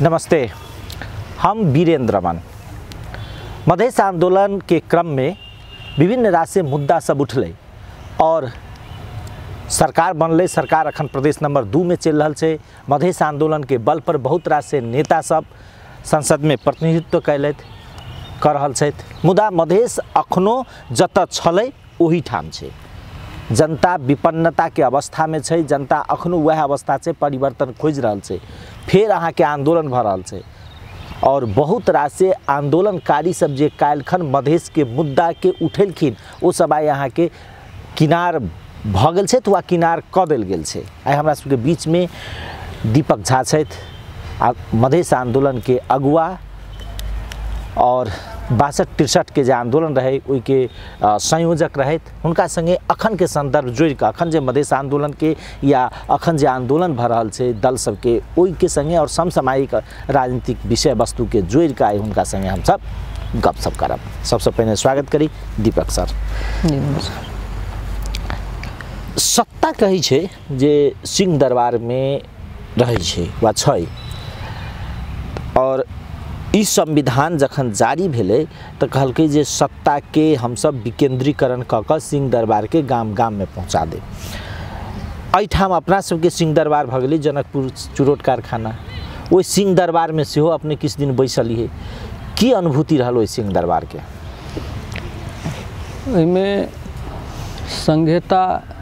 नमस्ते, हम वीरेंद्र रमन। मधेश आंदोलन के क्रम में विभिन्न राष्ट्रीय मुद्दा सब उठल और सरकार बनल। सरकार अखन प्रदेश नंबर 2 में चल रहा है। मधेश आंदोलन के बल पर बहुत राष्ट्रीय नेता सब संसद में प्रतिनिधित्व कैलथि कर रहल छथि, मुदा मधेश अखनो जतऽ छलै ओही ठाम छै। जनता विपन्नता के अवस्था में छै, जनता अखनो वएह अवस्था छै, परिवर्तन खोजि रहल छै। फेर अहाँके आंदोलन भऽ रहल छै और बहुत रासे आंदोलनकारी सब जे काल्हिखन मधेश के मुद्दा के उठेलखिन ओ सब आइ अहाँके किनार भऽ गेल छथि वा किनार कऽ देल गेल छै। आइ हमरा सबके बीचमे दीपक झा छथि, आ मधेश आंदोलन के अगुआ और 62-63 के जे आंदोलन रहे ओहिके संयोजक रहथि। हुनका संगे अखन के संदर्भ जोड़िकऽ अखन जे मधेश आंदोलन के या अखन जे आंदोलन भऽ रहल छै दल सबके ओहिके संगे और समसामयिक राजनीतिक विषय वस्तु के जोड़िकऽ आइ हुनका संगे हमसब गपशप करब। सबसँ पहिने स्वागत करी दीपक सर। नमस्कार। सत्ता कहै छै जे सिंह दरबारमे रहै छै वा छै, और ई संविधान जखन जारी भेलै तऽ कहलकै जे सत्ताके हमसब विकेंद्रीकरण कऽ कऽ सिंह दरबारके गाम गाममे पहुँचा देब। एहिठाम अपना सबके सिंह दरबार भऽ गेलै जनकपुर चुरोट कारखाना। ओहि सिंह दरबारमे सेहो अपने किछु दिन बैसलियै, की अनुभूति रहल ओहि सिंह दरबारके? ओहिमे संघीयताके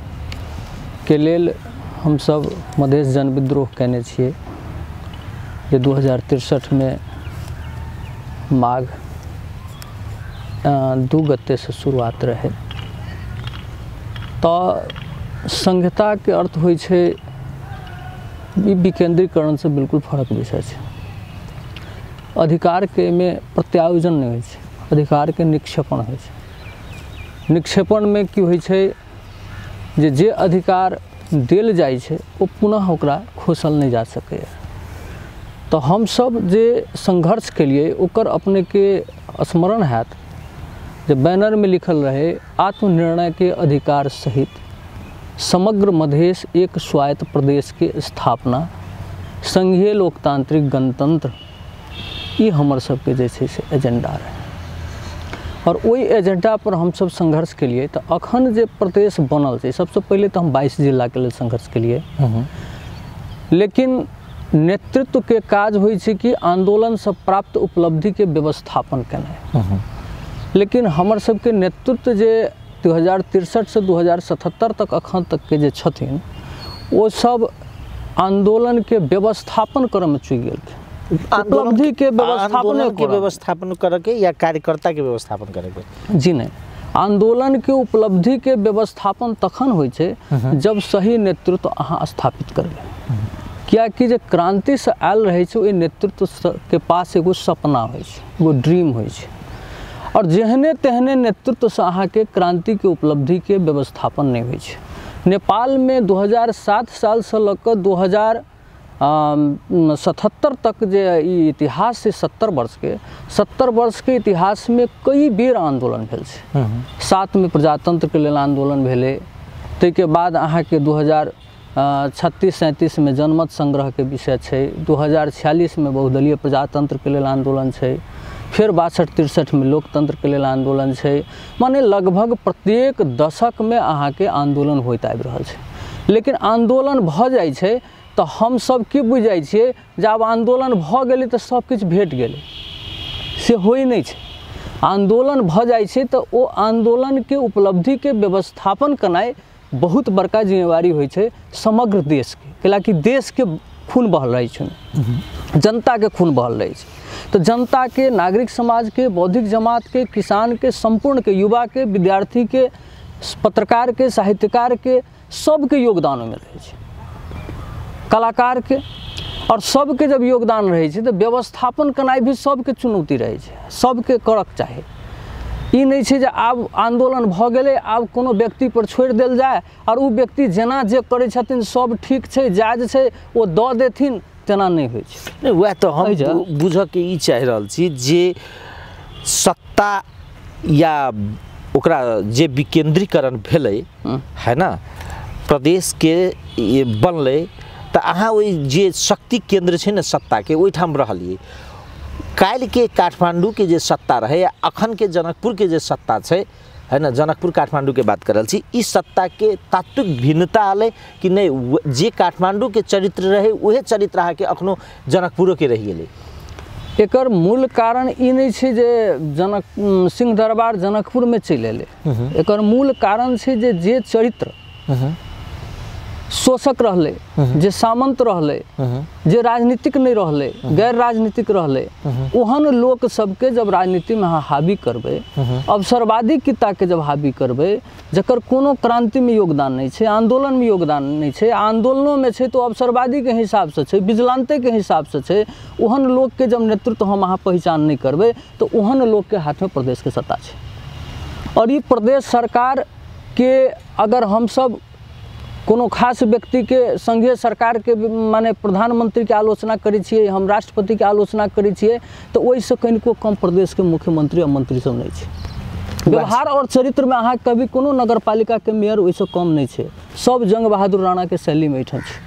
लेल हमसब मधेश जनविद्रोह कयने छियै जे 2063 में माघ 2 गते से शुरुआत रहे। तो संघीयता के अर्थ होइ छै विकेंद्रीकरण से बिल्कुल फरक विषय छै। अधिकार के में प्रत्यायोजन नहीं होइ छै, अधिकार के निक्षेपण होइ छै। निक्षेपण में की होइ छै जे जे अधिकार देल जाइ छै ओ पुनः ओकरा खोसल नहीं जा सकैए। तो हम सब जे संघर्ष के लिए ओकर अपने के स्मरण हैत जे बैनर में लिखल रहे आत्मनिर्णय के अधिकार सहित समग्र मधेश एक स्वायत्त प्रदेश के स्थापना, संघीय लोकतांत्रिक गणतंत्र, ये हमर सबके जे छै से एजेंडा रहे और वही एजेंडा पर हम सब संघर्ष के लिए। तो अखन जे प्रदेश बनल छै, सबसे पहले तो हम 22 जिला के लिए संघर्ष के लिए, लेकिन नेतृत्व के काज होइ छै कि आंदोलन से प्राप्त उपलब्धि के व्यवस्थापन केनाइ। लेकिन हमर सबके नेतृत्व जे 2063 से 2077 तक अखन तक के जे छथिन ओ सब आंदोलन के व्यवस्थापन करऽ में चुकि गेलखिन। उपलब्धि के व्यवस्थापन करके या कार्यकर्ता के व्यवस्थापन करके? जी नहीं, आंदोलन के उपलब्धि के व्यवस्थापन तखन होइ छै जब सही नेतृत्व अहाँ स्थापित करबै। कियाकि जे क्रांति से आयल रहै छै ओहि नेतृत्व के पास एगो सपना होइ छै, एगो ड्रीम होइ छै, और जेहने तेहने नेतृत्व से अहाँके क्रांति के उपलब्धि के व्यवस्थापन नहीं होइ छै। नेपाल में 2007 साल से लऽ कऽ 2077 तक जे ई इतिहास छै 70 वर्ष के, 70 वर्ष के इतिहास में कई बेर आंदोलन भेल छै। 7 में प्रजातंत्र के लेल आंदोलन भेलै, ताहिके बाद अहाँके 2036-37 में जनमत संग्रह के विषय छै, 2046 में बहुदलीय प्रजातंत्र के लेल आंदोलन छै, फिर 62-63 में लोकतंत्र के लेल आंदोलन छै। माने लगभग प्रत्येक दशक में अहाँके आंदोलन होइत आबि रहल छै। लेकिन आंदोलन भऽ जाइ छै तऽ हम सब की बुझि जाइ छियै जे आब आंदोलन भऽ गेलै तऽ सब किछु भेट गेलै, से होइ नहि छै। आंदोलन भऽ जाइ छै तऽ ओ आंदोलन के उपलब्धि के व्यवस्थापन केनाइ बहुत बड़का जिम्मेवारी होइ छै समग्र देशके, कैलाकि देशके खून बहल रहै छै, जनताके खून बहल रहै छै। तऽ जनताके, नागरिक समाजके, बौद्धिक जमातके, किसानके, सम्पूर्णके, युवाके, विद्यार्थीके, पत्रकारके, साहित्यकारके, सबके योगदान ओहिमे रहै छै, कलाकारके, और सबके जब योगदान रहै छै तऽ व्यवस्थापन केनाइ भी सबके चुनौती रहै छै, सबके करक चाही। ई नहीं छै जे आब आंदोलन भऽ गेलै आब कोनो व्यक्ति पर छोड़ि देल जाय और ओ व्यक्ति जेना जे करै छथिन सब ठीक छै, जायज छै, ओ दऽ देथिन, तेना नहि होइ छै। नहि, वएह तऽ हम बुझऽके ई चाहि रहल छी जे सत्ता या ओकरा जे विकेंद्रीकरण भेलै है ना, प्रदेशके बनलै, तऽ अहाँ ओहि जे शक्ति केंद्र छै ने सत्ताके ओहिठाम रहलियै। काल्हिके काठमाण्डूके जे सत्ता रहै आ अखनके जनकपुरके जे सत्ता छै है ना, जनकपुर काठमाण्डूके बात कर रहल छी, ई सत्ताके तात्विक भिन्नता आलै कि नहि? जे काठमाण्डूके चरित्र रहै उहे चरित्र अहाँके अखनो जनकपुरोके रहि गेलै? एकर मूल कारण ई नहि छै जे जनक सिंह दरबार जनकपुरमे चलि एलै। एकर मूल कारण छै जे जे चरित्र शोषक रहलै, जे सामंत रहलै, जे राजनीतिक नहि रहलै, गैर राजनीतिक रहलै, ओहन लोक सबके जब राजनीतिमे अहाँ हावी करबै, अवसरवादी किताके जब हावी करबै, जकर कोनो क्रांतिमे योगदान नहि छै, आंदोलनमे योगदान नहि छै, आंदोलनोमे छै तो अवसरवादीके हिसाबसँ छै, विजिलांतेके हिसाबसँ छै, ओहन लोकके जब नेतृत्व हम अहाँ पहिचान नहि करबै तऽ ओहन लोकके हाथमे प्रदेशके सत्ता छै। और ई प्रदेश सरकारके अगर हमसब कोनो खास व्यक्तिके संघीय सरकारके माने प्रधानमंत्रीके आलोचना करै छियै, हम राष्ट्रपतिके आलोचना करै छियै, तऽ ओहिसँ कनिको कम प्रदेशके मुख्यमंत्री आ मंत्री सब नहि छै। व्यवहार और चरित्रमे अहाँ कभी कोनो नगरपालिकाके मेयर ओहिसँ कम नहि छै। सब जंग बहादुर राणाके शैलीमे एहिठाम छै,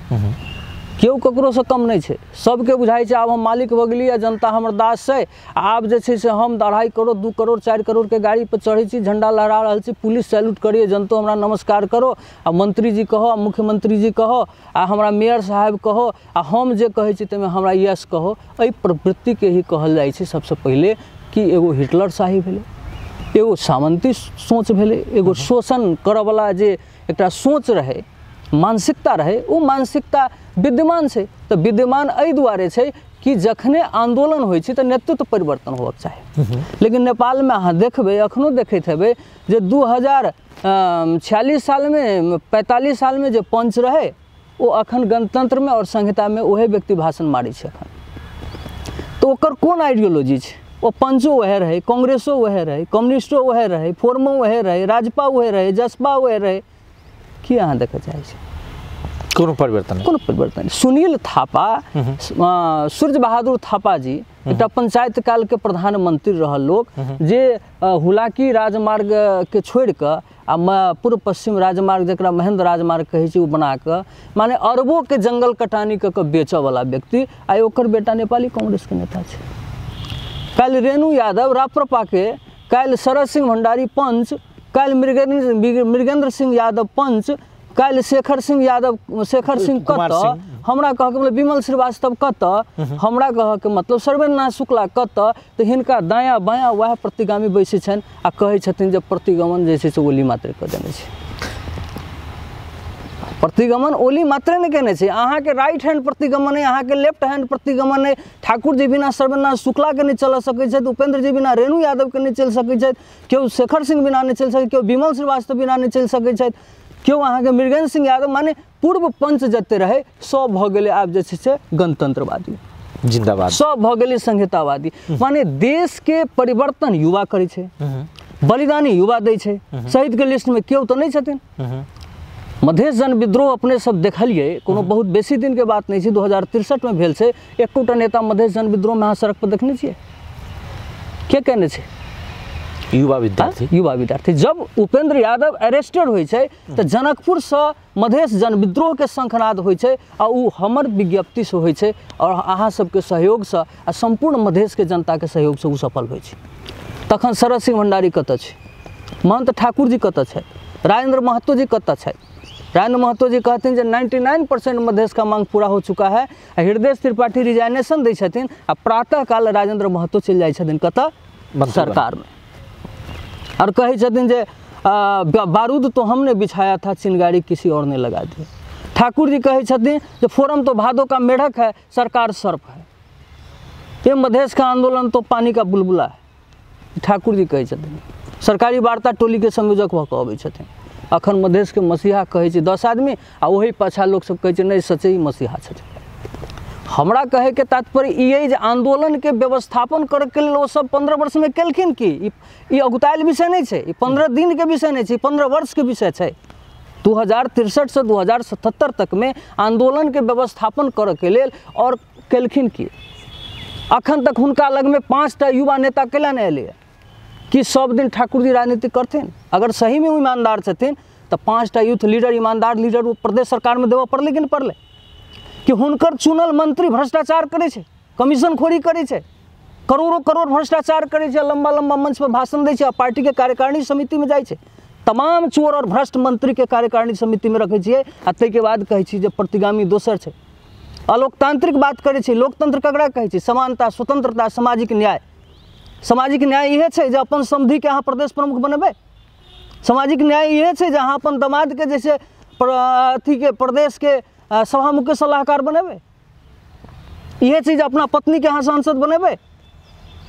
केओ ककरोसँ कम नहि छै। सबके बुझाइ छै आब हम मालिक भऽ गेलियै, जनता हमर दास छै, आब जे छै से हम 2.5 करोड़ 2 करोड़ 4 करोड़के गाड़ी पर चढ़ै छी, झंडा लहरा रहल छी, पुलिस सैल्यूट करिए, जनतो हमरा नमस्कार करो, आ मंत्री जी कहो, आ मुख्यमंत्री जी कहो, आ हमरा मेयर साहेब कहो, आ हम जे कहै छी ताहिमे हमरा यस कहो। एहि प्रवृत्तिके ही कहल जाइ छै सबसँ पहिले कि एगो हिटलर शाही भेलै, एगो सामंती सोच भेलै, एगो शोषण करऽवला जे एकटा सोच रहै, मानसिकता रहै, ओ मानसिकता विद्यमान छै। तऽ विद्यमान एहि दुआरे छै कि जखने आंदोलन होइ छै तऽ नेतृत्व परिवर्तन होबक चाही। लेकिन नेपालमे अहाँ देखबै, एखनो देखैत हेबै जे 2046 सालमे 45 सालमे जे पंच रहै ओ अखन गणतंत्रमे और संहितामे ओहे व्यक्ति भाषण मारै छै अखन। तऽ ओकर कोन आइडियोलॉजी छै? ओ पंचो वएह रहै, कांग्रेसो वएह रहै, कम्युनिस्टो वएह रहै, फोरमो वएह रहै, राजपा वएह रहै, जसपा वएह रहै। की अहाँ देखऽ चाहै छी? कोनो परिवर्तन? कोनो परिवर्तन। सुनील थापा, सूर्य बहादुर थापा जी एकटा पंचायत काल के प्रधानमंत्री रहल लोक, जे हुलाकी राजमार्ग के छोड़ि कऽ आ पूर्व पश्चिम राजमार्ग जकरा महेंद्र राजमार्ग कहै छै ओ बना कऽ माने अरबों के जंगल कटानी कऽ कऽ बेचऽवला व्यक्ति, आइ ओकर बेटा नेपाली कांग्रेसके नेता छै। काल्हि रेणु यादव राप्रपाके, काल्हि शरद सिंह भंडारी पंच, काल्हि मृगेंद्र सिंह यादव पंच, काल्हि शेखर सिंह यादव, शेखर सिंह कतऽ, हमरा कहके मतलब विमल श्रीवास्तव कतऽ, हमरा कहके मतलब सर्वेन्द्रनाथ शुक्ला कतऽ, तऽ हिनका दायाँ बायाँ वएह प्रतिगामी बैसै छनि आ कहै छथिन जे प्रतिगमन जे छै से ओली मात्रे कऽ देने छै। प्रतिगमन ओली मात्रे नहि केने छै, अहाँके राइट हैंड प्रतिगमन अइ, अहाँके लेफ्ट हैंड प्रतिगमन अइ। ठाकुर जी बिना सर्वेन्द्रनाथ शुक्लाके नहि चलऽ सकै छथि, उपेंद्र जी बिना रेणु यादवके नहि चलि सकै छथि, केओ शेखर सिंह बिना नहि चलि सकै, केओ विमल श्रीवास्तव बिना नहि चलि सकै छथि, केओ अहाँके मृगेंद्र सिंह यादव, माने पूर्व पंच जते रहै सब भऽ गेलै आब जे छै से गणतंत्रवादी जिंदाबाद, सब भऽ गेलै संहितावादी। माने देशके परिवर्तन युवा करै छै, बलिदानी युवा दै छै। शहीदके लिस्टमे केओ तऽ नहि छथिन। मधेश जन विद्रोह अपने सब देखलियै, कोनो बहुत बेसी दिनके बात नहि छै, 2063 में भेल छै। एकोटा नेता मधेश जन विद्रोहमे अहाँ सड़क पर देखने छियै? के केने छै? युवा विद्यार्थी। युवा विद्यार्थी। जब उपेंद्र यादव अरेस्टेड होइ छै तऽ जनकपुरसँ मधेश जन विद्रोहके शंखनाद होइ छै आ ओ हमर विज्ञप्तिसँ होइ छै और अहाँ सबके सहयोगसँ आ सम्पूर्ण मधेशके जनताके सहयोगसँ ओ सफल होइ छै। तखन शरद सिंह भंडारी कतऽ छै? महंत ठाकुर जी कतऽ छथि? राजेंद्र महतो जी कतऽ छथि? राजेंद्र महतो जी कहथिन जे 99% मधेश का मांग पूरा हो चुका है। हृदय त्रिपाठी रिजाइनेशन दै छथिन आ प्रातःकाल राजेंद्र महतो चलि जाइ छथिन कतऽ? सरकारमे। और कहै छथिन जे बारूद तो हमने बिछाया था, चिनगारी किसी और ने लगा दी। ठाकुर जी कहै छथिन जे फोरम तो भादो का मेढक है, सरकार सर्प है, ये मधेश का आंदोलन तो पानी का बुलबुला है। ठाकुर जी कहै छथिन। सरकारी वार्ता टोली के संयोजक भऽ कऽ अबै छथिन। अखन मधेशके मसीहा कहै छै 10 आदमी आ ओही पाछा लोकसब कहै छै नहि सचे ई मसीहा छथिन। हमरा कहैके तात्पर्य ई अइ जे आंदोलनके व्यवस्थापन करैके लेल ओ सब 15 वर्षमे केलखिन की? ई अगुतायल विषय नहि छै, ई 15 दिनके विषय नहि छै, 15 वर्षके विषय छै। 2063 से 2077 तकमे आंदोलनके व्यवस्थापन करैके लेल और केलखिन की? अखन तक हुनका लगमे 5टा युवा नेता कैला नहि एलैए? कि सब दिन ठाकुर जी राजनीति करथिन? अगर सहीमे ईमानदार छथिन तऽ 5टा यूथ लीडर, ईमानदार लीडर ओ प्रदेश सरकारमे देबऽ पड़लै कि नहि पड़लै? कि हुनकर चुनल मंत्री भ्रष्टाचार करै छै, कमीशनखोरी करै छै, करोड़ों करोड़ भ्रष्टाचार करै छै, लंबा लंबा मंच पर भाषण दै छै आ पार्टीके कार्यकारिणी समितिमे जाइ छै। तमाम चोर और भ्रष्ट मंत्रीके कार्यकारिणी समितिमे रखै छियै आ ताहिके बाद कहै छी जे प्रतिगामी दोसर छै। अलोकतांत्रिक बात करै छै। लोकतंत्र ककरा कहै छै? समानता, स्वतंत्रता, सामाजिक न्याय। सामाजिक न्याय इहे छै जे अपन समधिके अहाँ प्रदेश प्रमुख बनेबै। सामाजिक न्याय इहे छै जे अहाँ अपन दमादके जैसे अथीके प्रदेशके सभामुख्य सलाहकार बनेबै। इहे छै जे अपना पत्नीके अहाँ सांसद बनेबै।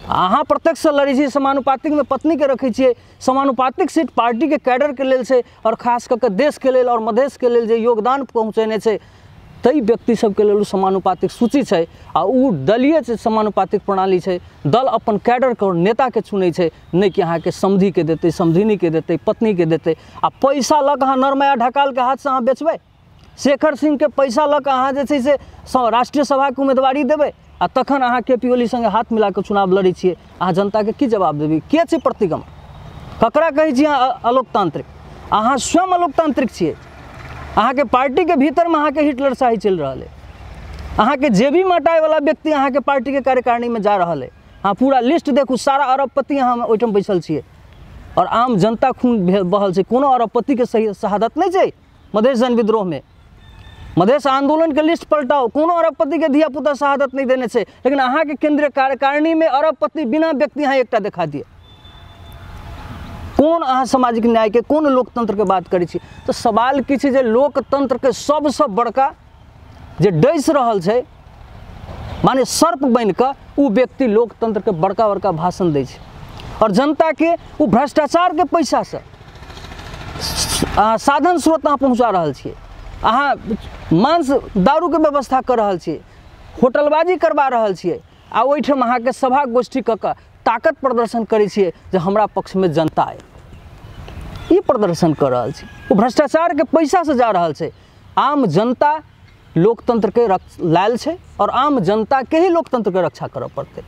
अहाँ प्रत्यक्षसँ लड़ै छी, समानुपातिकमे पत्नीके रखै छियै। समानुपातिक सीट पार्टीके कैडरके लेल छै और खास कऽ कऽ देशके लेल और मधेशके लेल जे योगदान पहुँचेने छै ताहि व्यक्ति सबके लेल समानुपातिक सूची छै आ ओ दलीय समानुपातिक प्रणाली छै। दल अपन कैडरके और नेताके चुनै छै, नहि कि अहाँके समधिके देतै, समधिनीके देतै, पत्नीके देतै। आ पैसा लऽ कऽ अहाँ नरमाया ढकालके हाथसँ अहाँ बेचबै, शेखर सिंहके पैसा लऽ कऽ अहाँ जे छै से राष्ट्रीय सभाके उम्मीदवारी देबै आ तखन अहाँ के पी ओली सङ्गे हाथ मिलाकऽ चुनाव लड़ै छियै। अहाँ जनताके की जवाब देबै? के छै प्रतिगम? ककरा कहै छी अहाँ अलोकतांत्रिक? अहाँ स्वयं अलोकतांत्रिक छियै। अहाँके पार्टीके भीतरमे अहाँके हिटलर शाही चलि रहल अइ। अहाँके जेबी मटायवला व्यक्ति अहाँके पार्टीके कार्यकारिणीमे जा रहल अइ। अहाँ पूरा लिस्ट देखू, सारा अरबपति अहाँ ओहिठाम बैसल छियै और आम जनता खून बहल छै। कोनो अरबपतिके सही शहादत नहि छै मधेश जन विद्रोहमे। मधेश आंदोलनके लिस्ट पलटाओ, कोनो अरबपतिके धियापुता शहादत नहि देने छै, लेकिन अहाँके केंद्रीय कार्यकारिणीमे अरबपति बिना व्यक्ति अहाँ एकटा देखा दिअ। कोन अहाँ सामाजिक न्यायके, कोन लोकतंत्रके बात करै छी? तऽ सवाल की छै जे लोकतंत्रके सबसँ बड़का जे डसि रहल छै, माने सर्प बनिकऽ ओ व्यक्ति लोकतंत्रके बड़का बड़का भाषण दै छै और जनताके ओ भ्रष्टाचारके पैसासँ साधन स्रोत अहाँ पहुँचा रहल छियै। अहाँ मांस दारूके व्यवस्था कऽ रहल छियै, होटलबाजी करबा रहल छियै आ ओहिठाम अहाँके सभा गोष्ठी कऽ कऽ ताकत प्रदर्शन करै छियै जे हमरा पक्षमे जनता अइ। ई प्रदर्शन कऽ रहल छी। ओ भ्रष्टाचारके पैसासँ जा रहल छै। आम जनता लोकतंत्रके लायल छै और आम जनताके ही लोकतंत्रके रक्षा करऽ पड़तै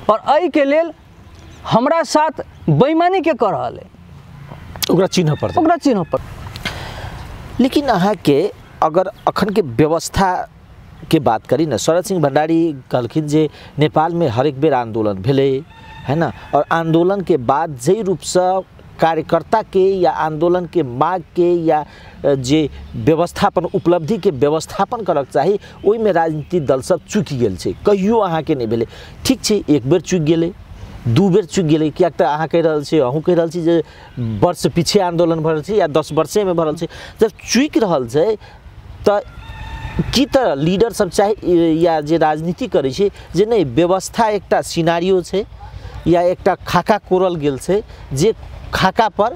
और एहिके लेल हमरा साथ बेईमानी के कऽ रहल अइ ओकरा चिन्हऽ पड़तै, ओकरा चिन्हऽ पड़तै। लेकिन अहाँके अगर अखन के व्यवस्था के बात करी ने, शरद सिंह भंडारी कहलखिन जे नेपालमे हरेक बेर आंदोलन भेलै है ना, और आंदोलन के बाद जाहि रूपसँ कार्यकर्ता के या आंदोलन के माग के या जे व्यवस्थापन उपलब्धि के व्यवस्थापन करक चाही ओहिमे राजनीतिक दल सब चुकि गेल छै। कहियो अहाँके नहि भेलै। ठीक छै, एक बेर चुकि गेलै, दू बेर चुकि गेलै, किएक तऽ अहाँ कहि रहल छी, अहूँ कहि रहल छी जे वर्ष पीछे आंदोलन भऽ रहल छै या 10 वर्षेमे भऽ रहल छै। जब चुकि रहल छै तऽ की तऽ लीडर सब चाहे या जे राजनीति करै छै जे नहि व्यवस्था एकटा सिनारियो छै या एकटा खाका कोरल गेल छै जे खाका पर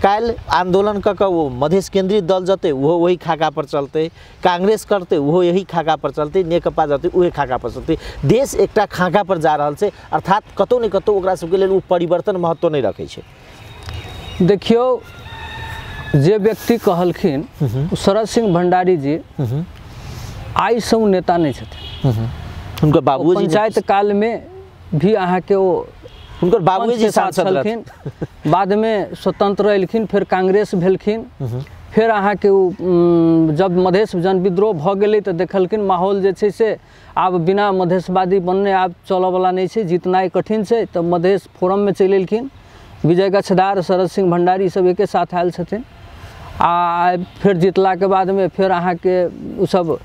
काल्हि आंदोलन कऽ कऽ ओ मधेश केंद्रित दल जतै ओहो वही खाका पर चलतै, कांग्रेस करतै ओहो यही खाका पर चलतै, नेकपा जतै ओहे खाका पर चलतै। देश एकटा खाका पर जा रहल छै, अर्थात कतहु ने कतहु ओकरा सबके लेल ओ परिवर्तन महत्व नहि रखै छै। देखियौ, जे व्यक्ति कहलखिन शरद सिंह भंडारी जी आइसँ ओ नेता नहि छथिन। हुनकर बाबूजी पंचायत कालमे भी अहाँके ओ हुनकर बाबूजी सांसद छलखिन, बादमे स्वतंत्र एलखिन, फेर कांग्रेस भेलखिन, फेर अहाँके ओ जब मधेश जन विद्रोह भऽ गेलै तऽ देखलखिन माहौल जे छै से आब बिना मधेशवादी बनने आब चलऽवला नहि छै, जीतनाइ कठिन छै, तऽ मधेश फोरममे चलि एलखिन। विजय गच्छदार, शरद सिंह भंडारी सब एके साथ आयल छथिन। आ फेर जीतलाके बादमे फेर अहाँके ओसब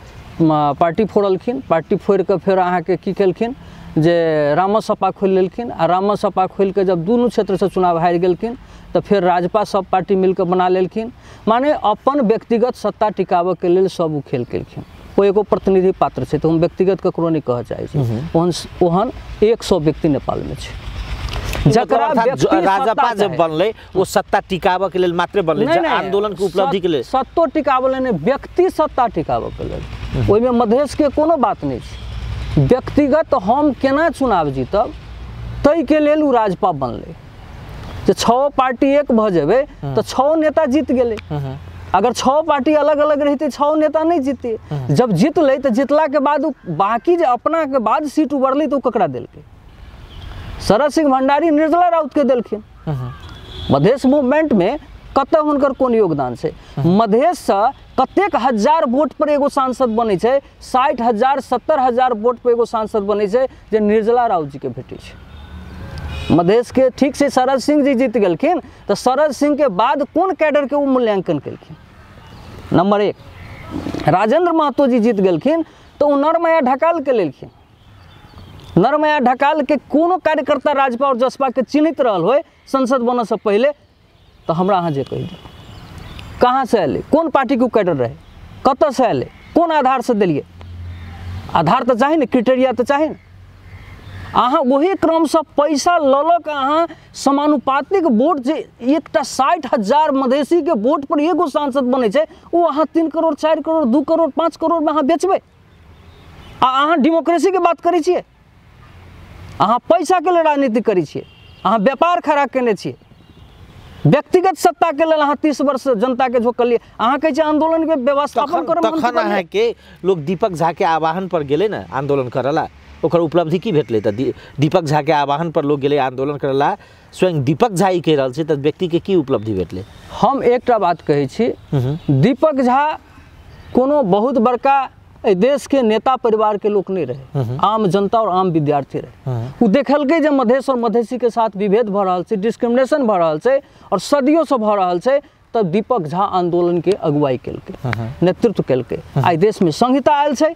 पार्टी फोड़लखिन। पार्टी फोड़िकऽ फेर अहाँके की केलखिन जे रामसपा खोलि लेलखिन आ रामसपा खोलिकऽ जब दुनू क्षेत्रसँ चुनाव हारि गेलखिन तऽ फेर राजपा सब पार्टी मिलकऽ बना लेलखिन। माने अपन व्यक्तिगत सत्ता टिकाबऽके लेल सब ओ खेल केलखिन। ओ एगो प्रतिनिधि पात्र छै तऽ हम व्यक्तिगत ककरो नहि कहऽ चाहै छी। ओहन 100 व्यक्ति नेपालमे छै। जकरा राजपा जब बनलै ओ सत्ता टिकाबऽ के लेल मात्र बनलै, आंदोलन के उपलब्धि के लेल सत्तो टिकाबऽ लेल नहि, व्यक्ति सत्ता टिकाबऽ के लेल। ओहिमे मधेशके कोनो बात नहि छै। व्यक्तिगत हम केना चुनाव जीतब ताहिके लेल ओ राजपा बनलै। जे 6 पार्टी एक भऽ जेबै तऽ 6 नेता जीत गेलै। अगर 6 पार्टी अलग अलग रहितै 6 नेता नहि जीतै। जब जीतलै तऽ जीतलाके बाद ओ बाकी जे अपनाके बाद सीट उबरलै तऽ ओ ककरा देलकै? शरद सिंह भंडारी निर्जला राउत के देलखिन। मधेश मूवमेंट में कतऽ हुनकर कोन योगदान छै? मधेशसँ कतेक हजार वोट पर एगो सांसद बनै छै, 60,000 70,000 वोट पर एगो सांसद बनै छै जे निर्जला राउत जीके भेटै छै। मधेशके ठीक छै शरद सिंह जी जीत गेलखिन तऽ शरद सिंहके बाद कोन कैडरके ओ मूल्यांकन केलखिन? नंबर 1। राजेंद्र महतो जी जीत गेलखिन तऽ ओ नरमाया ढकालके लेलखिन। नरमाया ढकालके कोनो कार्यकर्ता राजपा और जसपाके चिन्हित रहल होय संसद बनऽसँ पहिले तऽ हमरा अहाँ जे कहि दियौ, कहाँसँ अयलै, कोन पार्टीके ओ कैडर रहै, कतऽसँ अयलै, कोन आधारसँ देलियै? आधार तऽ चाही ने, क्राइटेरिया तऽ चाही ने। अहाँ ओही क्रमसँ पैसा लऽ लऽ कऽ अहाँ समानुपातिक वोट जे एकटा 60,000 मधेशीके वोट पर एगो सांसद बनै छै ओ अहाँ 3 करोड़ 4 करोड़ 2 करोड़ 5 करोड़मे अहाँ बेचबै। आ अहाँ डेमोक्रेसीके बात करै छियै, अहाँ पैसाके लेल राजनीति करै छियै, अहाँ व्यापार खड़ा केने छियै, व्यक्तिगत सत्ताके लेल अहाँ 30 वर्ष जनताके झोकलियै। अहाँ कहै छियै आन्दोलनके व्यवस्थापन करब। तखन अहाँके लोक दीपक झाके आह्वान पर गेलै ने आन्दोलन करला, ओकर उपलब्धि की भेटलै? तऽ दीपक झाके आह्वान पर लोक गेलै आन्दोलन करला, स्वयं दीपक झा ई कहि रहल छै, तऽ व्यक्तिके की उपलब्धि भेटलै? हम एकटा बात कहै छी, दीपक झा कोनो बहुत बड़का एहि देशके नेता परिवारके लोक नहि रहै, आम जनता और आम विद्यार्थी रहै। ओ देखलकै जे मधेश और मधेशीके साथ विभेद भऽ रहल छै, डिस्क्रिमिनेशन भऽ रहल छै और सदियोसँ भऽ रहल छै, तब दीपक झा आन्दोलनके अगुवाई केलकै, नेतृत्व केलकै। आइ देशमे संहिता आयल छै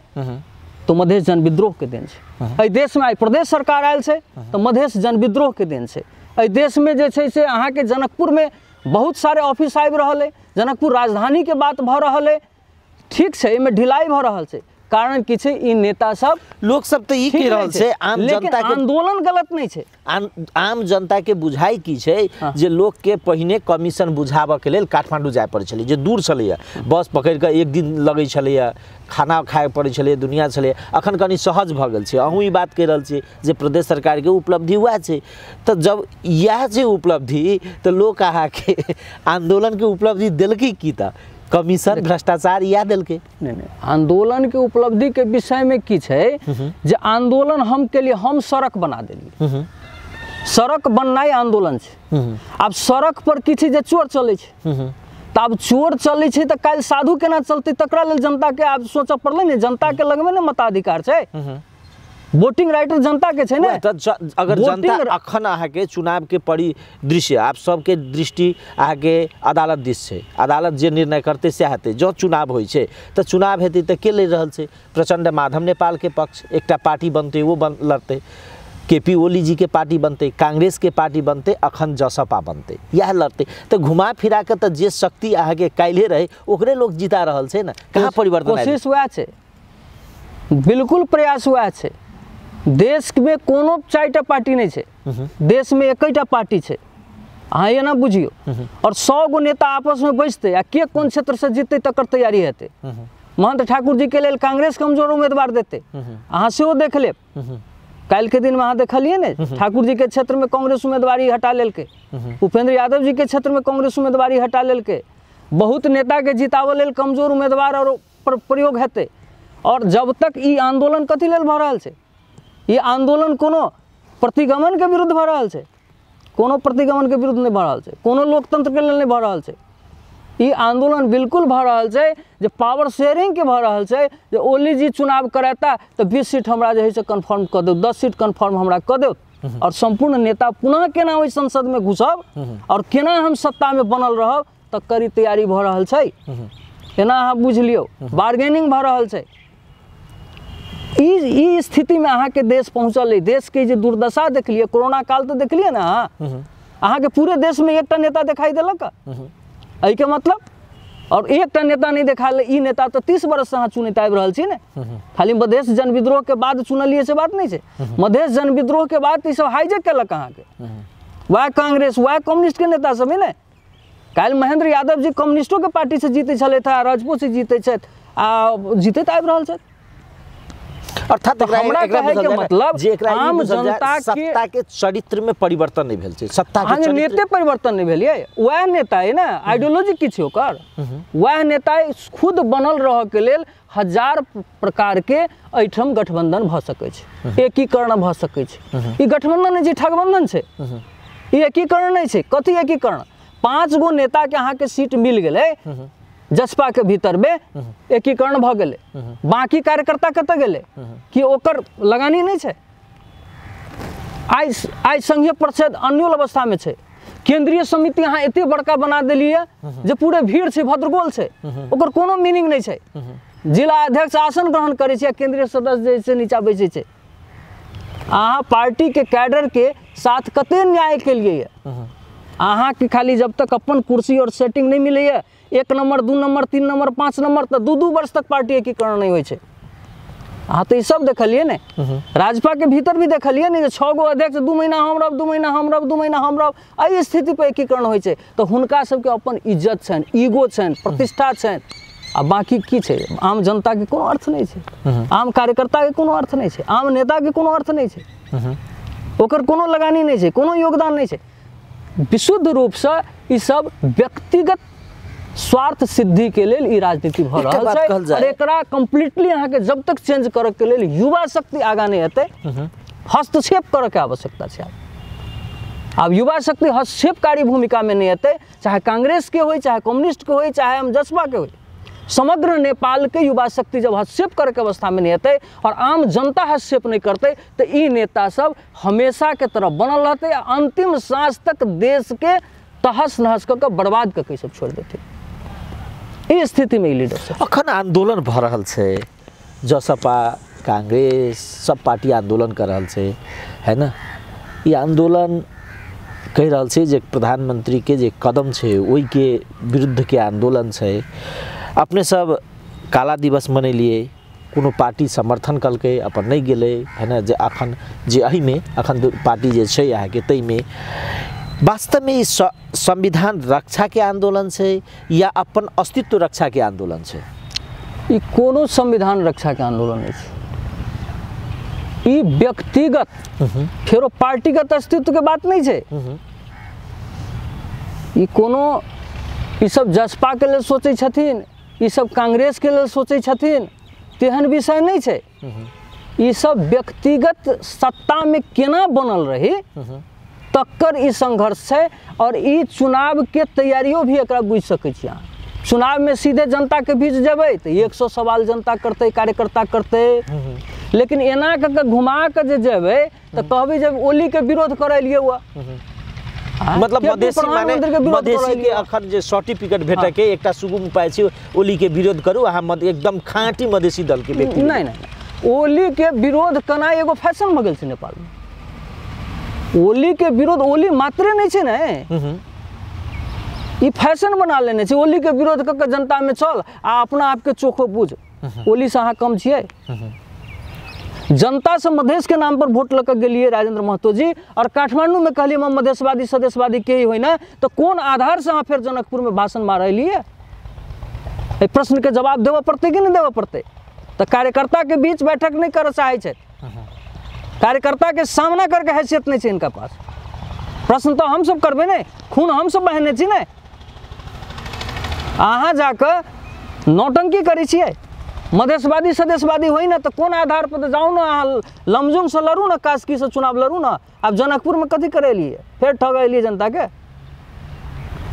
तऽ मधेश जनविद्रोहके देन छै। एहि देशमे आइ प्रदेश सरकार आयल छै तऽ मधेश जनविद्रोहके देन छै। एहि देशमे जे छै से अहाँके जनकपुरमे बहुत सारे ऑफिस आबि रहल अइ, जनकपुर राजधानीके बात भऽ रहल अइ। ठीक छै, एहिमे ढिलाई भऽ रहल छै, कारण की छै? ई नेता सब लोक सब तऽ ई कहि रहल छै आम जनता के आंदोलन गलत नहीं छै। आम जनता के बुझाई की छै जे लोक के पहिने कमीशन बुझाबऽ के लेल काठमांडू जाय पड़ै छलै, जे दूर छलैया, बस पकड़ि कऽ एक दिन लगै छलैया, खाना खाय पड़ै छलै, दुनिया छलै। अखन कनि सहज भऽ गेल छै। अहूँ ई बात कहि रहल छी जे प्रदेश सरकारके उपलब्धि वएह छै, तऽ जब इएह छै उपलब्धि तऽ लोक अहाँके आन्दोलनके उपलब्धि देलकै की? तऽ कमीशन भ्रष्टाचार इएह देलकै। नहीं नहीं, आंदोलन के उपलब्धि के विषय में की छै जे आंदोलन हम के लिए हम सड़क बना देलियै, सड़क बननाइ आंदोलन छै। आब सड़क पर की छै जे चोर चलै छै, तऽ आब चोर चलै छै तऽ काल्हि साधु केना चलतै तकरा लेल जनता के आब सोचऽ पड़लै ने। जनता के लगमे ने मताधिकार छै, वोटिंग राइटर जनता के छै ने। अगर जनता अखन अहाँके चुनाव के परिदृश्य आप सबके दृष्टि अहाँके अदालत दिस छै, अदालत जे निर्णय करतै सएह हेतै। जँ चुनाव होइ छै तऽ चुनाव हेतै तऽ के लड़ि रहल छै? प्रचण्ड माधव नेपाल के पक्ष एकटा पार्टी बनतै, ओ लड़तै, के पी ओली जी के पार्टी बनतै, कांग्रेस के पार्टी बनतै, अखन जसपा बनतै, इएह लड़तै। तऽ घुमा फिरा कऽ तऽ जे शक्ति अहाँके काल्हि रहै ओकरे लोक जिता रहल छै ने। कहाँ परिवर्तन? कोशिश वएह छै, बिल्कुल प्रयास वएह छै। देशमे कोनो 4टा पार्टी नहि छै, देशमे 1टा पार्टी छै, अहाँ एना बुझियौ। और 100 गो नेता आपसमे बैसतै आ के कोन क्षेत्रसँ जीततै तकर तैयारी हेतै। महंत ठाकुर जी के लेल कांग्रेस कमजोर उम्मीदवार देतै, अहाँ सेहो देख लेब। काल्हिके दिनमे अहाँ देखलियै ने, ठाकुर जी के क्षेत्रमे कांग्रेस उम्मीदवारी हटा लेलकै, उपेंद्र यादव जी के क्षेत्रमे कांग्रेस उम्मीदवारी हटा लेलकै। बहुत नेताके जिताबऽ लेल कमजोर उम्मीदवार और प्रयोग हेतै। और जब तक ई आन्दोलन कथी लेल भऽ रहल छै? ई आन्दोलन कोनो प्रतिगमनके विरुद्ध भऽ रहल छै? कोनो प्रतिगमनके विरुद्ध नहि भऽ रहल छै, कोनो लोकतंत्रके लेल नहि भऽ रहल छै। ई आन्दोलन बिल्कुल भऽ रहल छै जे पावर शेयरिंगके भऽ रहल छै, जे ओली जी चुनाव करेता तऽ 20 सीट हमरा जे है से कन्फर्म कऽ देब, 10 सीट कन्फर्म हमरा कऽ देब, और सम्पूर्ण नेता पुनः केना ओहि संसदमे घुसब और केना हम सत्तामे बनल रहब तकर तैयारी भऽ रहल छै। एना अहाँ बुझि लियौ, बार्गेनिंग भऽ रहल छै। ई स्थितिमे अहाँके देश पहुँचल अइ। देशके जे दुर्दशा देखलियै, कोरोना काल तऽ देखलियै ने अहाँ, अहाँके पूरे देशमे एकटा नेता देखाइ देलक, एहिके मतलब? और एकटा नेता नहि देखायल, ई नेता तऽ 30 वर्षसँ अहाँ चुनैत आबि रहल छी ने। खाली मधेश जनविद्रोहके बाद चुनलियै से बात नहि छै, मधेश जनविद्रोहके बाद ई सब हाईजेक केलक अहाँके, वएह कांग्रेस वएह कम्युनिस्टके नेता सब है ने। काल्हि महेंद्र यादव जी कम्युनिस्टोके पार्टीसँ जीतै छलथि आ राजपूतसँ जीतै छथि आ जीतैत आबि रहल छथि। अर्थात हमरा कहै के मतलब जे एकरा आम जनता के सत्ता के चरित्र में परिवर्तन नहीं भेल छै, सत्ता के चरित्र नेते परिवर्तन नहीं भेल। ये वएह नेता है ना, आइडियोलॉजी की छै ओकर, वएह नेता खुद बनल रह के लेल हजार प्रकार के एहिठाम गठबंधन भ सकै छै, एकीकरण भ सकै छै। ई गठबंधन नहि छै, ठगबंधन छै। ई एकीकरण नहि छै। कथी एकीकरण? 5 गो नेता के अहाँके सीट मिल गेलै जसपा के भीतर में, एकीकरण भऽ गेलै, बाकी कार्यकर्ता कतऽ गेलै? कि ओकर लगानी नहि छै? आइ आइ संघीय परिषद अन्योल अवस्था में छै। केंद्रीय समिति अहाँ एते बड़का बना देलियै जे पूरे भीड़ छै, भद्रगोल छै, ओकर कोनो मीनिंग नहि छै। जिला अध्यक्ष आसन ग्रहण करै छै आ केंद्रीय सदस्य जे छै नीचा बैसै छै। अहाँ पार्टी के कैडर के साथ कते न्याय केलियै? अहाँके खाली जब तक अपन कुर्सी और सेटिंग नहि मिलैए, 1 नंबर 2 नंबर 3 नंबर 5 नंबर, तऽ 2-2 वर्ष तक पार्टी एकीकरण नहि होइ छै। अहाँ तऽ ई सब देखलियै ने, राजपा के भीतर भी देखलियै ने जे 6 गो अध्यक्ष 2 महीना हम रहब, 2 महीना हम रहब, 2 महीना हम रहब, एहि स्थिति पर एकीकरण होइ छै। तऽ हुनका सबके अपन इज्जत छनि, ईगो छनि, प्रतिष्ठा छनि, आ बाकी की छै? आम जनताके कोनो अर्थ नहि छै, आम कार्यकर्ताके कोनो अर्थ नहि छै, आम नेताके कोनो अर्थ नहि छै, ओकर कोनो लगानी नहि छै, कोनो योगदान नहि छै। विशुद्ध रूपसँ ई सब व्यक्तिगत स्वार्थ सिद्धि के लेल ई राजनीति भऽ रहल छै। और एकरा कम्प्लीटली अहाँके जब तक चेंज करऽ के लेल युवा शक्ति आगाँ नहि एतै, हस्तक्षेप करऽ के आवश्यकता छै। आब युवा शक्ति हस्तक्षेपकारी भूमिका में नहीं एतै, चाहे कांग्रेस के होय, चाहे कम्युनिस्ट के होय, चाहे हम जसपा के होय, समग्र नेपाल के युवा शक्ति जब हस्तक्षेप करे के अवस्था में नहीं एतै और आम जनता हस्तक्षेप नहीं करते, तो ई नेता सब हमेशा के तरह बनल रहते, अंतिम सांस तक देश के तहस नहस कऽ के बर्बाद कऽ के सब छोड़ देते। ई स्थिति में ई लीडर सब अखन आंदोलन भऽ रहल छै, जसपा कांग्रेस सब पार्टी आंदोलन कर रहल छै, है ना? ई आंदोलन कहि रहल छै जे प्रधानमंत्री के जे कदम छै ओहिके विरुद्ध के आंदोलन छै। अपने सब काला दिवस मनेलिए, कोनो पार्टी समर्थन कलकै, अपन नहीं गेलै, है ना? जे अखन जे एहिमे अखन पार्टी जे छै अहाँके ताहिमे वास्तवमे ई संविधान रक्षा के आंदोलन छै या अपन अस्तित्व रक्षा के आंदोलन छै? ई कोनो संविधान रक्षा के आंदोलन नहीं छै, ई व्यक्तिगत फेरो पार्टीगत अस्तित्व के बात नहीं छै। ई कोनो ई सब जसपा के लेल सोचै छथिन, ई सब कांग्रेस के लेल सोचै छथिन, तेहन विषय नहीं छै। ई सब व्यक्तिगत सत्ता में केना बनल रही तकर ई संघर्ष छै। और ई चुनाव के तैयारियों भी एकरा बुझि सकै छी अहाँ। चुनाव में सीधे जनता के बीच जेबै तऽ 100 सवाल जनता करतै, कार्यकर्ता करतै, लेकिन एना कऽ के घुमा के जे जेबै तऽ कहबै जे ओली के विरोध करेलियै हुआ, मतलब मधेसी माने मधेसी के अखन जे सर्टिफिकेट भेटै के एकटा सुगम उपाय छै ओली के विरोध करू, अहाँ एकदम खाँटी मधेसी दल के व्यक्ति। नहीं नहीं, ओली के विरोध करनाइ एगो फैशन भऽ गेल छै नेपाल में। ओली के विरोध ओली मात्रे नहीं छै ने, ई फैशन बना लेने छै। ओली के विरोध कऽ के जनता में चल आ अपना आपके चोखो बुझ, ओली से अहाँ कम छियै। जनता से मधेश के नाम पर वोट लऽ के गेलिए राजेंद्र महतो जी, और काठमांडू में कहलिए हम मधेशवादी सदेशवादी के ही होइ ना, तो कोन आधार से अहाँ फिर जनकपुर में भाषण मारलिए? एहि प्रश्न के जवाब देबऽ पड़तै कि नहीं देबऽ पड़तै? तऽ कार्यकर्ता के बीच बैठक नहीं करऽ चाहै छै, कार्यकर्ता के सामना करके हैसियत नहीं छै इनका पास। प्रश्न तो हम सब करबै ने, खून हम सब बहेने छी ने। अहाँ जाकऽ नौटंकी करै छियै, मधेशवादी सदेशवादी होइ ना, तो कोन आधार पर? जाउ ना अहाँ लमजुंग से लड़ू ना, कास्की से चुनाव लड़ू ना, आब जनकपुर में कथी करेलिए? फेर ठगेलिए जनता के।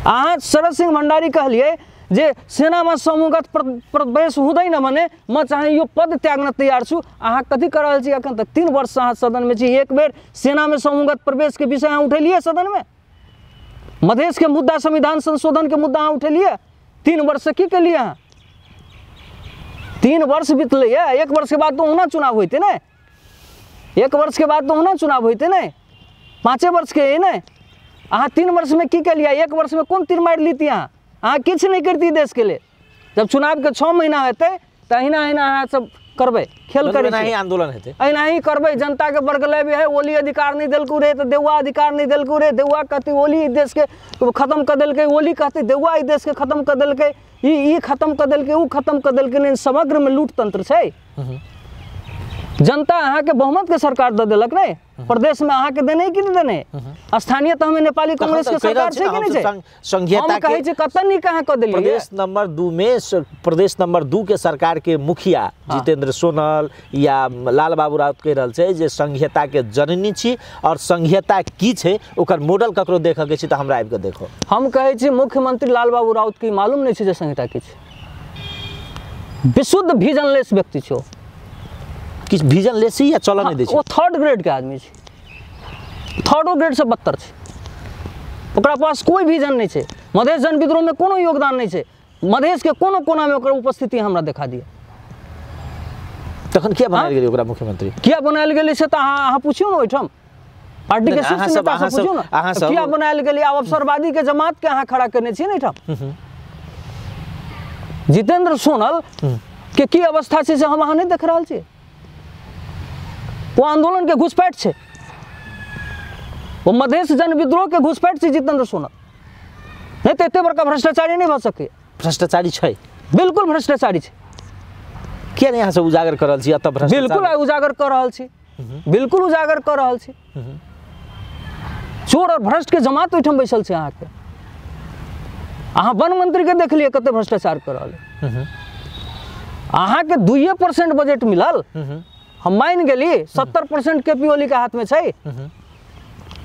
अहाँ शरद सिंह भंडारी कहलिए जे सेनामे समूहगत प्रवेश हुँदैन भने म चाहिँ यो पद त्याग्न तैयार छु। अहाँ कथी कर रहल छी अखन तक? 3 वर्ष अहाँ सदनमे छी, एक बेर सेनामे समूहगत प्रवेशके विषय अहाँ उठेलिए सदनमे? मधेशके मुद्दा, संविधान संशोधनके मुद्दा अहाँ उठेलिए? 3 वर्ष से की केलिए अहाँ? 3 वर्ष बीतलै है, 1 वर्ष के बाद तो ओहुना चुनाव होइते ने, 1 वर्ष के बाद तो ओहुना चुनाव होइते ने, 5 वर्ष के ने। अहाँ 3 वर्ष में की केलिए? 1 वर्ष में कोन तीर मारि लीती अहाँ? अहाँ किछु नहीं करती देश के लिए। जब चुनाव के 6 महीना हेतै तऽ अहिना अहिना अहाँ सब करबै, खेल करै छी, आंदोलन हेतै, अहिना ही करबै, जनता के बरगलेबै है। ओली अधिकार नहीं देलकौ रे तऽ देउआ अधिकार नहीं देलकौ रे, देउआ कहतै ओली देश के खत्म कऽ देलकै, ओली कहतै देउआ ई देश के खत्म कऽ देलकै, ई खत्म कऽ देलकै, उ खत्म कऽ देलकै। नहीं, समग्र में लूट तंत्र छै। जनता अहाँके बहुमत के सरकार दऽ देलक ने, प्रदेश में अहाँके देने कि नहि देने? स्थानीय तह में नेपाली कांग्रेस के सरकार छै कि नहि छै? संघीयता के कहै छै कतऽ नीक अहाँ कऽ देलियै। प्रदेश नंबर 2 में, प्रदेश नंबर 2 के सरकार के मुखिया जितेंद्र सोनल या लाल बाबू राउत कहि रहल छै जे संघीयता के जननी छी और संघीयता की छै ओकर मॉडल ककरो देखऽ के छै तऽ हमरा आबि कऽ देखो। हम कहै छी मुख्यमंत्री लाल बाबू राउत के मालूम नहि छै जे संहिता की छै। विशुद्ध विजनलेस व्यक्ति छै। किछु विजन लेस या चलऽ नहि दै छै। ओ थर्ड ग्रेड के आदमी छै, थर्डो ग्रेड से बदतर छै। ओकरा पास कोई विजन नहीं छै। मधेश जन विद्रोह में कोनो योगदान नहीं छै। मधेश के कोनो कोना में ओकर उपस्थिति हमरा देखा दिया। तखन किया बनायल गेलै ओकरा मुख्यमंत्री? किया बनायल गेलै से तऽ अहाँ पुछियौ ने ओहिठाम पार्टी के शीर्ष नेता से पुछियौ ने किया बनायल गेलै। आब अवसरवादी के जमात के अहाँ खड़ा करने छियै ने एहिठाम। जितेंद्र सोनल के की अवस्था छै से हम अहाँ नहि देख रहल छियै। वो आंदोलन के घुसपैठ छै, वो मधेश जन विद्रोह के घुसपैठ छै जितेंद्र सोनल। नहीं तो एते बड़का भ्रष्टाचारी नहीं भऽ सकै। भ्रष्टाचारी छै, बिल्कुल भ्रष्टाचारी छै। किया नहीं अहाँ सब उजागर कर रहल छी एतऽ भ्रष्टाचार? बिल्कुल उजागर कर रहल छी, बिल्कुल उजागर कर रहल छी। चोर और भ्रष्ट के जमात ओहिठाम बैसल छै। अहाँके अहाँ वन मंत्री के देखलियै कते भ्रष्टाचार कर रहल। अहाँके 2% बजट मिलल, हम मान गेली 70% के पी ओली के हाथ में छै,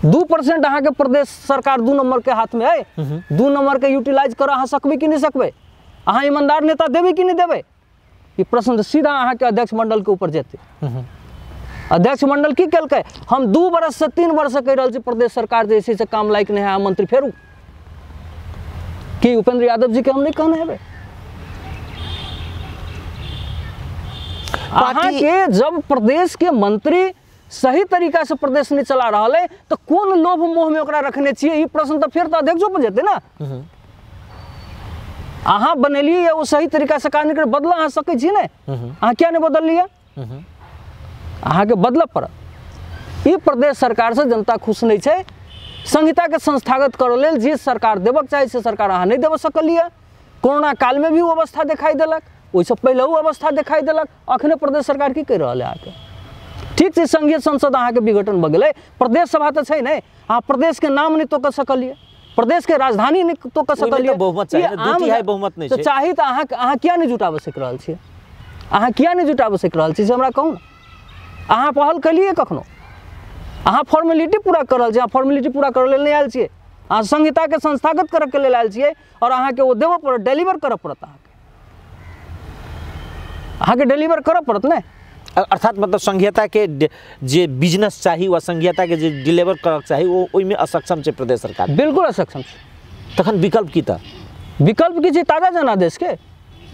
2% अहाँके प्रदेश सरकार 2 नंबर के हाथ में है। 2 नंबर के यूटिलाइज कर अहाँ सकबै कि नहि सकबै? अहाँ ईमानदार नेता देबै कि नहि देबै? ई प्रश्न सीधा अहाँके अध्यक्ष मंडल के ऊपर जेतै। अध्यक्ष मंडल की केलकै? हम 2 बरस से 3 वर्ष से कहि रहल छी प्रदेश सरकार जे छै से काम लायक नहि है, मंत्री फेरू की उपेंद्र यादव जी के हम नहि कहने हेबै? अहाँके जब प्रदेश के मंत्री सही तरीका से प्रदेश नहीं चला रहा है तो कौन लोभ मोह में ओकरा रखने छियै? ई प्रश्न तो फिर तो अध्यक्षो पर जेतै ना। अहाँ बनेलियै ओ सही तरीका से काम नहीं कर, बदला अहाँ सकै छी ने? अहाँ किया नहीं बदललियै? अहाँके बदलऽ पड़त। ई प्रदेश सरकार से जनता खुश नहीं छै। संहिता के संस्थागत करऽ लेल जे सरकार देबक चाही से सरकार अहाँ नहीं देबऽ सकलियै। कोरोना काल में भी ओ अवस्था देखाई देलक, ओहिसँ पहिले ओ अवस्था देखाई देलक। अखने प्रदेश सरकार की कहि रहल है अहाँके? ठीक छै, संघीय संसद अहाँके विघटन भऽ गेलै, प्रदेश सभा तऽ छै नहि। अहाँ प्रदेश के नाम नहि तोकऽ सकलियै, प्रदेश के राजधानी नहि तोकऽ सकलियै। बहुमत नहि तऽ चाही तऽ अहाँ किया नहि जुटाबऽ सकि रहल छियै? अहाँ किया नहि जुटाबऽ सकि रहल छियै से हमरा कहू ने। अहाँ पहल केलियै कखनो? अहाँ फॉर्मेलिटी पूरा कर रहल छियै। अहाँ फॉर्मेलिटी पूरा करऽ लेल नहि आयल छियै, अहाँ संहिताके संस्थागत करऽके लेल आयल छियै। और अहाँके ओ देबऽ पड़त, डिलीवर करऽ पड़त। अहाँके डिलीवर करऽ पड़त ने। अर्थात मतलब संघीयता के जे बिजनेस चाही वा संघीयता के जे डिलीवर करक चाही वो ओहिमे असक्षम छै प्रदेश सरकार। बिल्कुल असक्षम छै। तखन विकल्प की तऽ? विकल्प की छै? ताजा जनादेश के,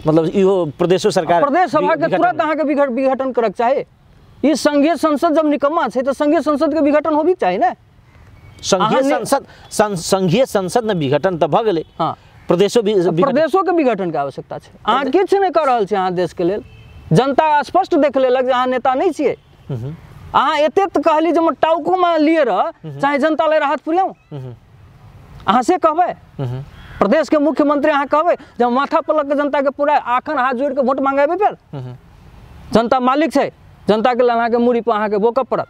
मतलब इहो प्रदेशो सरकार प्रदेश सभा के तुरंत अहाँके विघटन करक चाही। ई संघीय संसद जब निकम्मा छै तऽ संघीय संसद के विघटन होबी चाही ने। संघीय संसद संघीय संसद ने विघटन तऽ भऽ गेलै। हाँ, प्रदेशो प्रदेशो के विघटन के आवश्यकता छै। अहाँ किछु नहि कऽ रहल छी अहाँ देश के लेल। जनता स्पष्ट देख लेलक जे अहाँ नेता नहीं छियै। अहाँ एते तऽ कहली जे टाउको में लिए रह चाहे जनता ले राहत पुरियाउ, अहाँ से कहबै? प्रदेश के मुख्यमंत्री अहाँ कहबै जे माथा पर लग के जनता के पूरा आखन हाथ जोड़ के वोट मंगाबे? फेर जनता मालिक छै, जनता के लेल अहाँके मूड़ी पर अहाँके बोकऽ पड़त।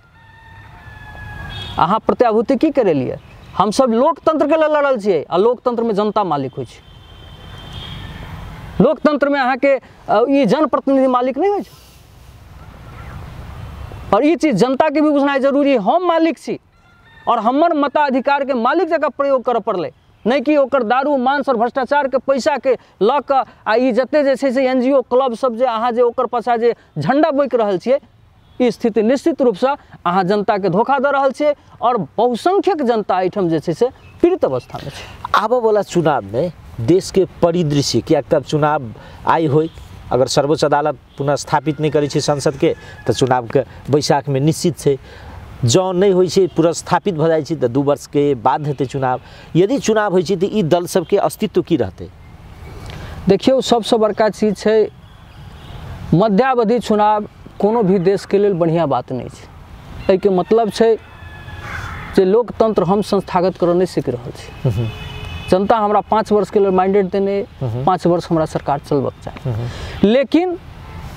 अहाँ प्रत्याभूति की करेलियै? हमसब लोकतंत्र के लेल लड़ल छियै आ लोकतंत्र में जनता मालिक होइ छै। लोकतंत्र में अहाँके ई जनप्रतिनिधि मालिक नहीं होइ छै। और ई चीज जनता के भी बुझनाइ जरूरी है। हम मालिक छी और हमर मताधिकार के मालिक जकाँ प्रयोग करऽ पड़लै, नहि कि ओकर दारू मांस और भ्रष्टाचार के पैसा के लऽ कऽ आ ई जते जे छै से NGO club सब जे अहाँ जे ओकर पाछा जे झंडा बोकि रहल छियै, ई स्थिति निश्चित रूपसँ अहाँ जनता के धोखा दऽ रहल छियै और बहुसंख्यक जनता एहिठाम जे छै से पीड़ित अवस्थामे छै। आबऽ वाला चुनाव में देश के परिदृश्य, कियाक तऽ चुनाव आइ होय, अगर सर्वोच्च अदालत पुनः स्थापित नहि करै छै संसद के तऽ चुनाव के बैसाख में निश्चित छै। जँ नहि होइ छै पुनर्स्थापित भऽ जाइ छै तऽ 2 वर्ष के बाद हेतै चुनाव। यदि चुनाव होइ छै तऽ ई दल सबके अस्तित्व की रहतै? देखियौ, सबसँ बड़का चीज छै मध्यावधि चुनाव कोनो भी देशके लेल बढ़िआँ बात नहि छै। एहिके मतलब छै जे लोकतंत्र हम संस्थागत करऽ नहि सीख रहल छी। जनता हमरा 5 वर्षके लेल मैंडेट देने, 5 वर्ष हमरा सरकार चलबक चाही। लेकिन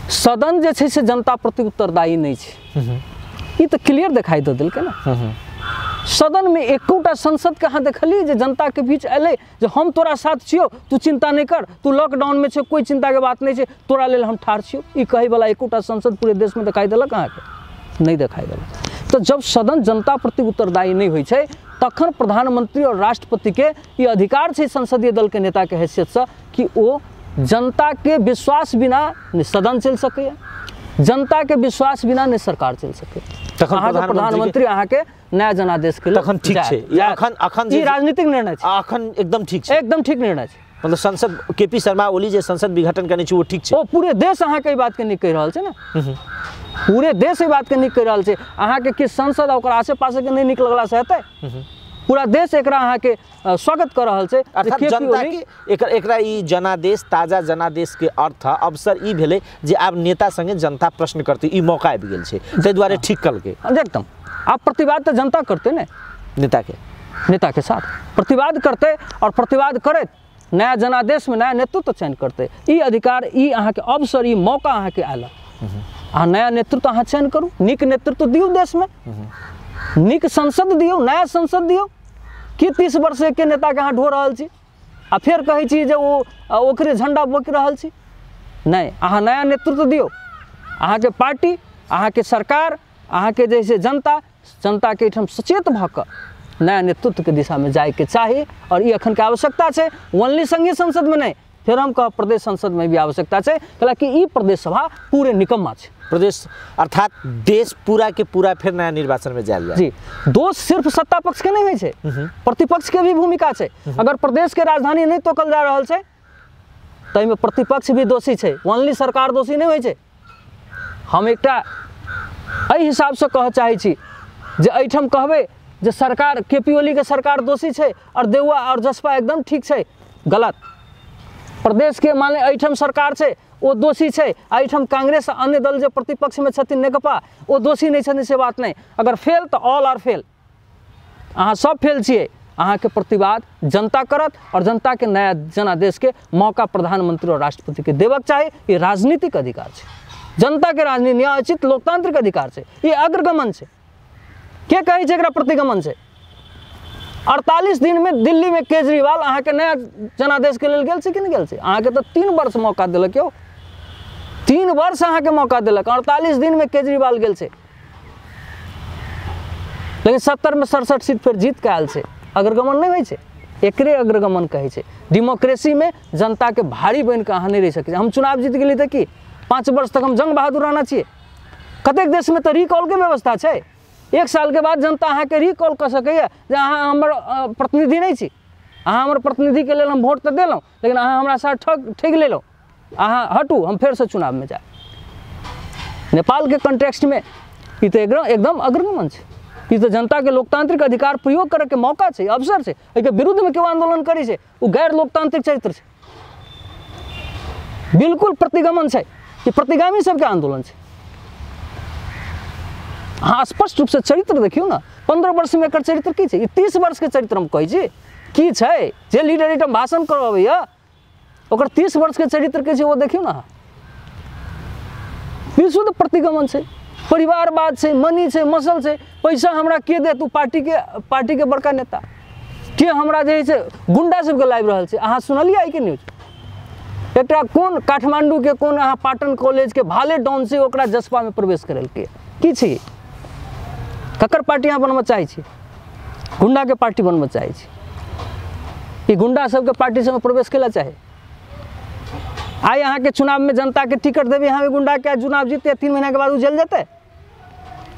सदन जे छै से जनता प्रति उत्तरदायी नहि छै, ई तऽ क्लियर देखाई दऽ देलकै ने। सदन में एकोटा संसद के अहाँ देखलियै जे जनता के बीच एलै जे हम तोरा साथ छियौ, तू चिंता नहीं कर, तू लॉकडाउन में छै, कोई चिंता के बात नहीं छै, तोरा लेल हम ठाढ़ छियौ, ई कहै वाला एकोटा संसद पूरे देश में देखाई देलक अहाँके? नहीं देखाई देलक। तो जब सदन जनता प्रति उत्तरदायी नहीं होइ छै तखन प्रधानमंत्री और राष्ट्रपति के ई अधिकार छै संसदीय दल के नेता के हैसियत से कि ओ जनता के विश्वास बिना ने सदन चलि सकैए, जनता के विश्वास बिना ने सरकार चलि सकैए। तखन अहाँके प्रधानमंत्री अहाँके नया जनादेश के तखन ठीक छै, अखन अखन ई राजनीतिक निर्णय छै, अखन एकदम ठीक छै, एकदम ठीक निर्णय छै। मतलब संसद केपी शर्मा ओली जे संसद विघटन करने छै वो ठीक छै। ओ पूरे देश अहाँके ई बात के नीक कहि रहल छै ने, पूरे देश ई बात के नीक कहि रहल छै। अहाँके कि संसद आ ओकर आसे पासे के नहि नीक लगला से हेतै? पूरा देश एकरा अहाँके स्वागत कर रहल छै। अर्थात जनता के एकर एकरा ई जनादेश, ताजा जनादेश के अर्थ अवसर ई भेलै जे आब नेता संगे जनता प्रश्न करतै, ई मौका आबि गेल छै, ताहि दुआरे ठीक कलकै एकदम। आब प्रतिवाद तऽ जनता करतै ने, नेता के साथ प्रतिवाद करतै और प्रतिवाद करैत नया जनादेश में नया नेतृत्व चयन करतै। ई अधिकार, ई अहाँके अवसर, ई मौका अहाँके आयल, अहाँ नया नेतृत्व अहाँ चयन करू, नीक नेतृत्व दियौ देशमे, नीक संसद दियौ, नया संसद दियौ। कि 30 वर्ष के नेता के अहाँ ढो रहल छी आ फेर कहै छी जे ओ ओकरे झंडा बोकि रहल छी? नहि, अहाँ नया नेतृत्व दियौ। अहाँके पार्टी, अहाँके सरकार, अहाँके जे छै जनता, जनताके एहिठाम सचेत भऽ कऽ नया नेतृत्वके दिशामे जाइके चाही और ई अखनके आवश्यकता छै। ओनली संघीय संसदमे नहि, फेर हम कहब प्रदेश संसदमे भी आवश्यकता छै, कैलाकि ई प्रदेश सभा पूरे निकम्मा छै। प्रदेश अर्थात देश पूरा के पूरा फिर नया निर्वाचन में जायल जाय। जी, दोष सिर्फ सत्ता पक्ष के नहीं होइ छै, प्रतिपक्ष के भी भूमिका छै। अगर प्रदेश के राजधानी नहीं तोकल जा रहल छै ताहिमे प्रतिपक्ष भी दोषी छै, ओनली सरकार दोषी नहीं होइ छै। हम एकटा एहि हिसाबसँ कहऽ चाहै छी जे एहिठाम कहबै जे सरकार केपी ओली के सरकार दोषी छै और देउआ और जसपा एकदम ठीक छै, गलत। प्रदेश के मान एहिठाम सरकार छै ओ दोषी छै, एहिठाम कांग्रेस अन्य दल जे प्रतिपक्ष में छथिन नेकपा ओ दोषी नहीं छथिन, से बात नहीं। अगर फेल तो ऑल आर फेल, अहाँ सब फेल छियै। अहाँके प्रतिवाद जनता करत और जनता के नया जनादेश के मौका प्रधानमंत्री और राष्ट्रपति के देबक चाही। ये राजनीतिक अधिकार छै, जनता के राजनीति न्यायोचित लोकतांत्रिक अधिकार छै, ये अग्रगमन छै। के कहै छै एकरा प्रतिगमन छै? 48 दिन में दिल्ली में केजरीवाल अहाँके नया जनादेश के लेल गेल छै कि नहि गेल छै? अहाँके तऽ 3 वर्ष मौका देलक यौ, 3 वर्ष अहाँके मौका देलक, 48 दिन में केजरीवाल गेल छै, लेकिन 70 में 67 सीट फेर जीत के आयल छै। अग्रगमन नहि होइ छै, एकरे अग्रगमन कहै छै। डेमोक्रेसी में जनता के भारी बनि कऽ अहाँ नहि रहि सकै छी। हम चुनाव जीत गेली तऽ की 5 वर्ष तक हम जंग बहादुर रहना छियै? कतेक देशमे तऽ रिकॉलके व्यवस्था छै, 1 साल के बाद जनता अहाँके रिकॉल कऽ सकैए जे अहाँ हमर प्रतिनिधि नहि छी, अहाँ हमर प्रतिनिधिके लेल हम वोट तऽ देलहुँ लेकिन अहाँ हमरा साथ ठगि लेलहुँ, अहाँ हटू, हम फेरसँ चुनावमे जायब। नेपालके कॉन्टेक्स्टमे ई तऽ एकदम अग्रगमन छै, ई तऽ जनताके लोकतांत्रिक अधिकार प्रयोग करैके मौका छै, अवसर छै। एहिके विरुद्धमे केओ आन्दोलन करै छै ओ गैर लोकतांत्रिक चरित्र छै, बिल्कुल प्रतिगमन छै, ई प्रतिगामी सबके आन्दोलन छै। अहाँ स्पष्ट रूपसँ चरित्र देखियौ ने, 15 वर्षमे एकर चरित्र की छै? ई 30 वर्षके चरित्र हम कहै छी की छै? जे लीडर एहिठाम भाषण करबैए ओकर 30 वर्षके चरित्र की छै ओ देखियौ ने अहाँ। विशुद्ध प्रतिगमन छै, परिवारवाद छै, मनी छै, मसल छै, पैसा हमरा के देत? ओ पार्टीके बड़का नेता के हमरा जे छै गुंडा सबके लाबि रहल छै। अहाँ सुनलियै एहिके न्यूज? एकटा कोन काठमांडूके कोन अहाँ पाटन कॉलेजके भाले डाउन छै ओकरा जसपामे प्रवेश करेलकै, की छै? ककर पार्टी अहाँ बनबऽ चाहै छी? गुंडाके पार्टी बनबऽ चाहै छी? ई गुंडा सबके पार्टी सबमे प्रवेश कैला चाही? आइ अहाँके चुनावमे जनताके टिकट देबै, अहाँ गुंडाके चुनाव जीतते 3 महीनाके बाद ओ जेल जेतै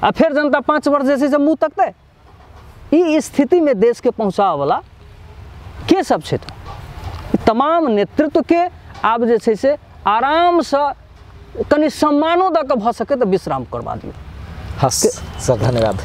आ फेर जनता 5 वर्ष जे छै से मुँह तकतै। ई स्थितिमे देशके पहुँचाबऽवला के सब छै? तमाम नेतृत्वके आब जे छै से आरामसँ कनि सम्मानो दऽ कऽ भऽ सकै तऽ विश्राम करबा दियौ। हस् सर, धन्यवाद।